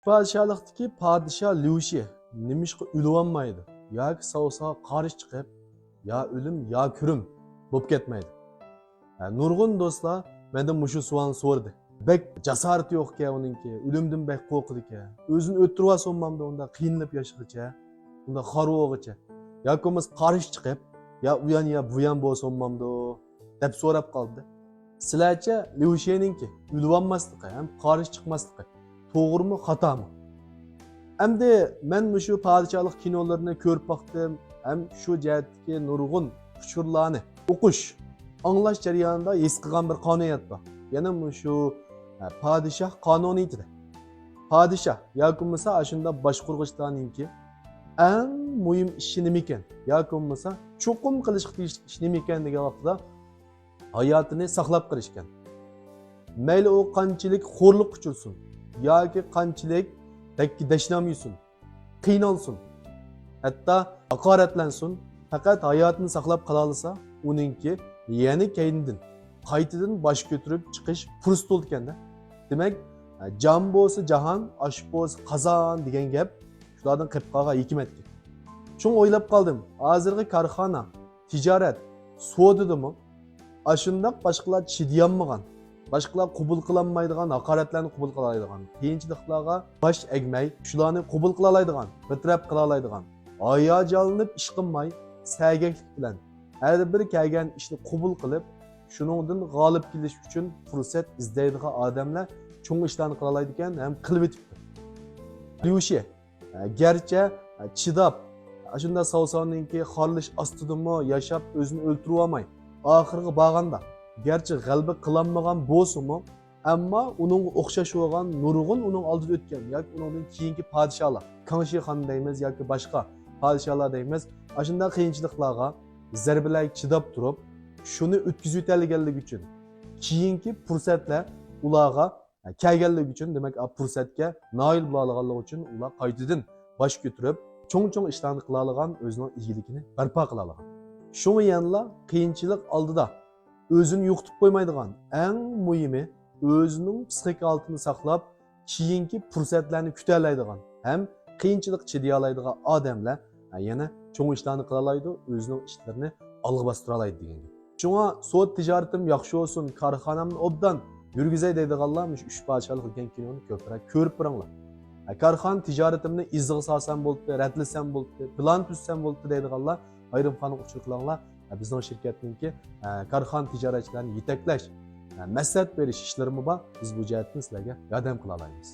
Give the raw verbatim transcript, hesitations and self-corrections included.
پادىشاھلىقتىكى پادىشاھ ليۇشى نېمىشقا ئۆلۈۋالمايدۇ؟ ياكى ساۋساغا قارشى چىقىپ، يا ئۆلۈم، يا كۆرۈم بولۇپ كەتمەيدۇ؟ ھە، نۇرغۇن دوستلار مەندىن مۇشۇ سوئالنى سورىدى. بەك جاسارىتى يوقكەن ئۇنىڭكى، ئۆلۈمدىن بەك قورقىدىكەن. ئۆزىنى ئۆلتۈرۈۋالسا بولمامدۇ، ئۇنداق قىينىلىپ ياشىغىچە، ئۇنداق خار بولغىچە؟ ياكى بولمىسا قارشى چىقىپ، يا ئۇيان يا بۇيان بولسا بولمامدۇ؟ دەپ سوراپ قالدى. سىلەرچە ليۇشىنىڭكى ئۆلۈۋالماسلىقى ھەم قارشى چىقماسلىقى توغرىمۇ، خاتامۇ؟ ئەمدى مەن مۇشۇ پادىشاھلىق كىنولىرىنى كۆرۈپ باقتىم ھەم شۇ جەھەتتىكى نۇرغۇن ئۇچۇرلارنى ئوقۇش، ئاڭلاش جەريانىدا ھېس قىلغان بىر قانۇنىيەت بار. يەنە مۇشۇ، ھە، پادىشاھ قانۇنىيىتىدە. پادىشاھ ياكى بولمىسا ئاشۇنداق باشقۇرغۇچىلارنىڭكى ئەڭ مۇھىم ئىشى نېمىكەن؟ ياكى بولمىسا چوقۇم قىلىشقا تېگىشلىك ئىش نېمىكەن دېگەن ۋاقتىدا، ھاياتىنى ساقلاپ قېلىشكەن. مەيلى ئۇ قانچىلىك خورلۇققا ئۇچرىسۇن ياكى قانچىلىك دەككە دەشنام يېسۇن، قىينالسۇن، ھەتتا ھاقارەتلەنسۇن، پەقەت ھاياتىنى ساقلاپ قالالىسا، ئۇنىڭكى يەنە كەينىدىن، قايتىدىن باش كۆتۈرۈپ چىقىش پۇرسىتى بولىدىكەن-دە. دېمەك، جان بولسا جاھان، ئاش بولسا قازان دېگەن گەپ شۇلاردىن قېلىپ قالغان ھېكمەتكەن. شۇڭا ئويلاپ قالدىم، ھازىرقى كارخانا، تىجارەت، سودىدىمۇ ئاشۇنداق باشقىلار چىدىيالمىغان، باشقىلار قوبۇل قىلالمايدىغان ھاقارەتلەرنى قوبۇل قىلالايدىغان، قىيىنچىلىقلارغا باش ئەگمەي، شۇلارنى قوبۇل قىلالايدىغان، بىر تەرەپ قىلالايدىغان، ھاياجانلىنىپ ئىش قىلماي، سەگەكلىك بىلەن ھەر بىر كەلگەن ئىشنى قوبۇل قىلىپ، شۇنىڭدىن غالىب كېلىش ئۈچۈن پۇرسەت ئىزدەيدىغان ئادەملەر چوڭ ئىشلارنى قىلالايدىكەن ھەم قىلىۋېتىپتۇ. ليۇشى، ئە، گەرچە، ئە، چىداپ، ئاشۇنداق ساۋساۋنىڭكى خارلىشىش ئاستىدىمۇ ياشاپ، ئۆزىنى ئۆلتۈرۈۋالماي، ئاخىرىغا بارغاندا، گەرچە غەلىبە قىلالمىغان بولسىمۇ، ئەمما ئۇنىڭغا ئوخشاش بولغان نۇرغۇن ئۇنىڭ ئالدىدا ئۆتكەن ياكى ئۇنىڭدىن كېيىنكى پادىشاھلار، كاڭشى خان دەيمىز ياكى باشقا پادىشاھلار دەيمىز، ئاشۇنداق قىيىنچىلىقلارغا، زەربىلەرگە چىداپ تۇرۇپ، شۇنى ئۆتكۈزۈۋېتەلىگەنلىكى ئۈچۈن، كېيىنكى پۇرسەتلەر ئۇلارغا كەلگەنلىكى ئۈچۈن، دېمەك، ئا پۇرسەتكە نائىل بولالىغانلىقى ئۈچۈن ئۇلار قايتىدىن باش كۆتۈرۈپ، چوڭ-چوڭ ئىشلارنى قىلالىغان، ئۆزىنىڭ ئىگىلىكىنى بەرپا قىلالىغان. شۇڭا يەنىلا قىيىنچىلىق ئالدىدا ئۆزىنى يوقىتىپ قويمايدىغان، ئەڭ مۇھىمى ئۆزىنىڭ پسىخىك ھالىتىنى ساقلاپ، كېيىنكى پۇرسەتلەرنى كۈتەلەيدىغان ھەم قىيىنچىلىققا چىدىيالايدىغان ئادەملەر، ھە، يەنە چوڭ ئىشلارنى قىلالايدۇ، ئۆزىنىڭ ئىشلىرىنى ئالغا باستۇرالايدۇ دېگەن گەپ. شۇڭا سودا تىجارىتىم ياخشى بولسۇن، كارخانامنى ئوبدان يۈرگۈزەي دەيدىغانلار مۇشۇ ئۈچ پادىشاھلىق دېگەن كىنونى كۆپرەك كۆرۈپ بېرىڭلار. ھە، كارخانا تىجارىتىمنى ئىزىغا سالسام بولدى، رەتلىسەم بولدى، پىلان تۈزسەم بولدى دەيدىغانلار ئايرىم خانىمغا ئۇچۇر قىلىڭلار. ھە، بىزنىڭ شىركەتنىڭكى، ھە، كارخانا تىجارەتچىلەرنى يېتەكلەش، ھە، مەسلىھەت بېرىش ئىشلىرىمۇ بار. بىز بۇ جەھەتتىن سىلەرگە ياردەم قىلالايمىز.